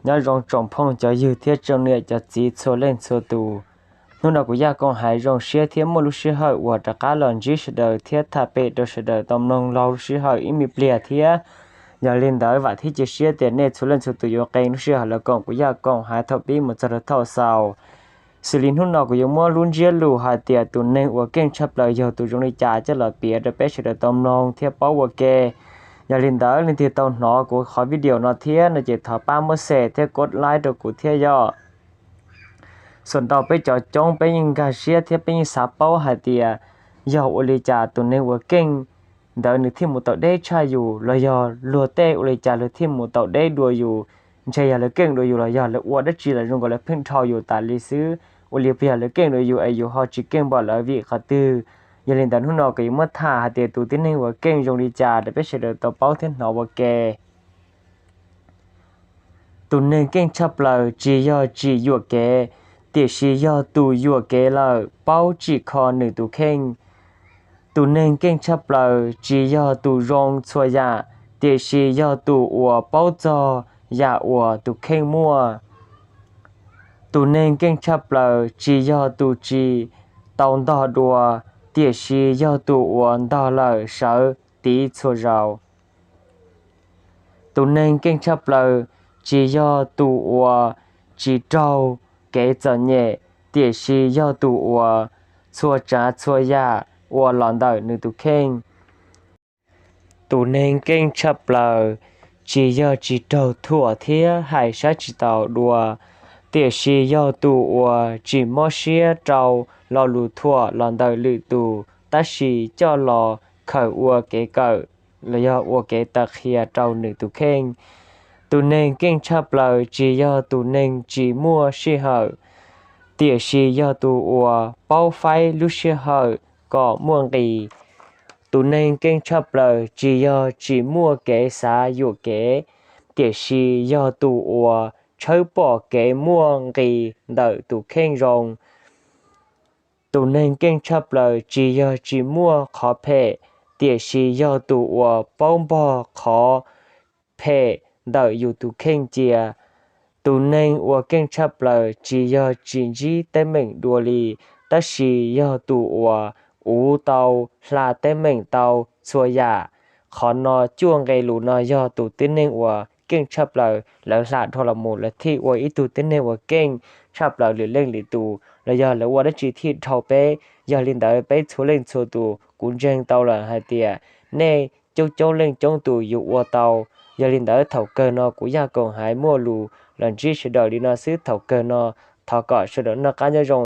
Nyob zoo tsoom phooj cov ywg thiab tsoom niam cov txiv txhua leej txhua tus. Hnub no kuv Yaj Koom Haiv zoo siab thiab muaj lub sij hawm uas rov qab los ntsib sawv daws thiab tham pem rau sawv daws tau mloog laug lub sij hawm ib me pliag thiab. Yog li ntawd vam thiab cia siab tias nej txhua leej txhua tus yuav qee lub sij hawm los koom kuv Yaj Koom Haiv thaum pib mus txog rau thaum xaus. Xws li hnub no kuv yuav muab lub ntsiab lus hais tias tus neeg uas keej tshaj plaws yog tus zoo li cas coj los piav rau peb sawv daws tau mloog thiab paub ua ke. Yog li ntawd leej twg tau hnov kuv qhov video no thiab no ces thov pab muab share thiab kov like rau kuv thiab yog. Xuas ntau peb cov coob peb yeej nkag siab thiab peb yeej xav paub hais tias yog ua li cas tus neeg uas keej ntawd nws thiaj mus tau deb tshaj yus los yog luag tej ua li cas luag thiaj mus tau deb dua yus. Ntshe yog lawv keej dua yus los yog lawv ua dab tsi los zoo nkaus lawv pheej dhau yus tas li xwb. Ua li puas yog lawv keej dua yus es yus ho tsis keej npaum lawv vim qhov twg? Yog li ntawd hnub no kuv yuav muab tham hais tias tus tib neeg uas keej zoo li cas rau peb sawv daws tau paub thiab hnov ua ke. Tus neeg keej tshaj plaws tsis yog tsim yuam kev, tiam sis yog tus yuam kev lawm paub tsim kho nws tus kheej. Tus neeg keej tshaj plaws tsis yog tus zoo txhua yam, tiam sis yog tus uas paub txog yam uas tus kheej muaj. Tus neeg keej tshaj plaws tsis yog tus tsis tau ntog dua, tiam sis yog tus uas ntog lawm sawv tiv txhua zaus. Tus neeg keej tshaj plaws tsis yog tus uas tsis raug kev txom nyem, tiam sis yog tus uas txhua tsav txhua yam ua los ntawm nws tus kheej. Tus neeg keej tshaj plaws tsis yog tsis raug thuam thiab hais sab tsis taus dua, tiam sis yog tus uas tsis mob siab rau lo lus thuam los ntawm lwm tus, tab sis coj los khaws ua kev kawm los yog ua kev taw qhia rau nws tus kheej. Tus neeg keej tshaj plaws tsis yog tus neeg tsis muaj sij hawm, tiam sis yog tus uas paub faib lub sij hawm kom muaj nqis. Tus neeg keej tshaj plaws tsis yog tsis muaj kev xav yuam kev, tiam sis yog tus uas tshawb pom kev muaj nqis ntawm tus kheej zoo. Tus neeg keej tshaj plaws tsis yog tsis muaj qhov phem, tiam sis yog tus uas paub npog qhov phem ntawm yus tus kheej cia. Tus neeg uas keej tshaj plaws tsis yog tsis ntsib teeb meem dua li, tab sis yog tus uas uv tau, hla teeb meem tau txhua yam. Qhov no cuaj nqe lus no yog tus tib neeg uas keej tshaj plaws lawv hla dhau los mus lawv thiaj ua ib tug tib neeg uas keej tshaj plaws lwm leej lwm tus, los yog lawv ua dab tsi thiaj dhau peb. Yog li ntawd peb txhua leej txhua tus kuv ntseeg tau lawm hais tias nej coob coob leej coob tus yuav ua tau. Yog li ntawd thaum kawg no kuv Yaj Koom Haiv muaj lus los ntsib sawv daws li no xwb, thaum kawg no thov kom sawv daws noj qab nyob zoo.